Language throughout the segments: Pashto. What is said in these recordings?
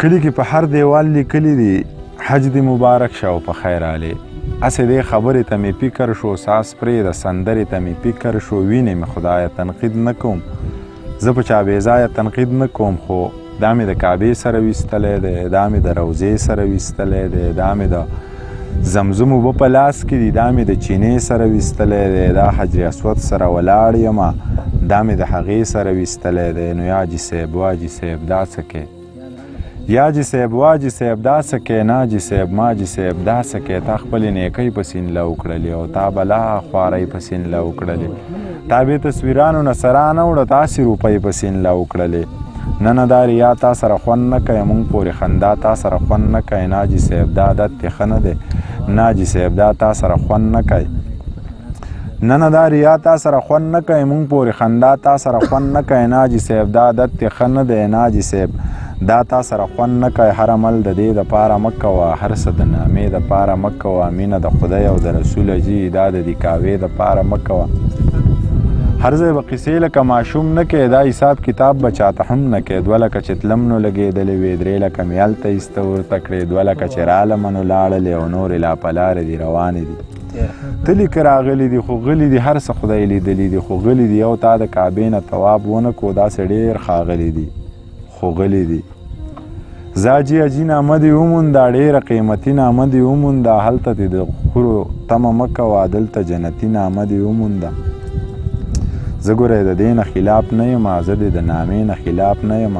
کلي کې په هر دیوال لیکلي دي حج دې مبارک شه او په خیر راغلې. هسې دې خبرې ته مې فکر شو، ساز پرېږده سندرې ته مې فکر شو، وینې مې خدایه تنقید نه کوم، زه په چا بې ځایه تنقید نه کوم، خو دا مې د کعبې سره ویستلی دی، دا مې د روضې سره ویستلی دی، دا مې د زمزم اوبه په لاس کې دي، دا مې د چینې سره ویستلی دی، دا حجر اسود سره ولاړ یم، دا مې د هغې سره ویستلی دی. نو یا حاجي صاحب واجي صاحب دا څه کې، یا جی صاحب واجي صاحب دا څه کې، ناجي صاحب ماجي صاحب دا څه کې، تا خپلې نیکۍ په سین لو کړلې او تا بلا خوارۍ په سین لو کړلې، تا بې تصویرانو نه څه رانه وړه، تا هسې روپۍ په سین لو کړلې. نه نه دا ریا تا سره خوند نه کوي، مونږ پورې خندا تا سره خوند نه کوي، ناجي صاحب دا عادت دې ښه نه دی، ناجي صاحب دا تا سره خوند نه کوي. نه نه دا ریا تا سره خوند نه کوي، مونږ پورې خندا تا سره خوند نه کوي، ناجي صاحب دا عادت دې ښه نه دی، ناجي صاحب دا تا سره خوند نه کوي. هر عمل د دې دپاره مه کوه، هر څه د نامې دپاره مه کوه، مینه د خدای او د رسول جي دا د دیکاوې دپاره مه کوه. هر ځای به قصې لکه ماشوم نه کوې، دا حساب کتاب به چاته هم نه کوې. دوه لکه چې تلم نو لګېدلې وې، درې لکه مې هلته ایسته ورته کړې، دوه لکه چې رالمه نو لاړلې او نورې لا په لارې دي روانې دي. تلي که راغلي دي خو غلي دي، هر څه خدای لیدلي دي خو غلي دي، یو تا د کعبې نه تواب ونه کو، داسې ډېر ښاغلي دي خو غلي دي. ځه حاجي حاجي نامه دې ومونده، ډېره قیمتي نامه دې ومونده، هلته دې د حورو تمه مه کوه، دلته جنتي نامه دې ومونده. زه ګوره د دې نه خلاف نه یم، زه دې د نامې نه خلاف نه یم،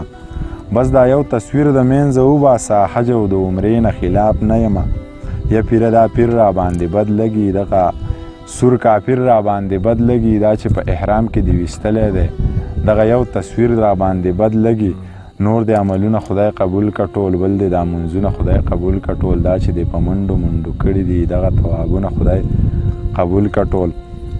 بس دا یو تصویر د منځه وباسه، حج او د عمرې نه خلاف نه یم. یا پیره دا پیر را باندې بد لګي، دغه سور کافر را باندې بد لګي، دا چې په احرام کې دی ویستلی دی، دغه یو تصویر را باندې بد لګي. نور د عملونه خدای قبول که ټول، بل دې دا منځونه خدای قبول که ټول، دا چې دې په منډو منډو کړي دي دغه ثوابونه خدای قبول که ټول.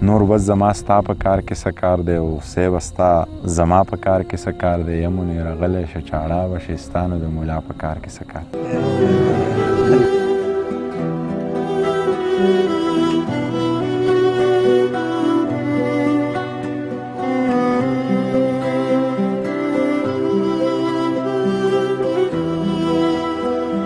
نور بس زما ستا په کار کې څه کار دی، او صیب ستا زما په کار کې څه کار دی، یم منیره غلی شه چاړه به شې، ستا نو د مولا په کار کې څه کار دی.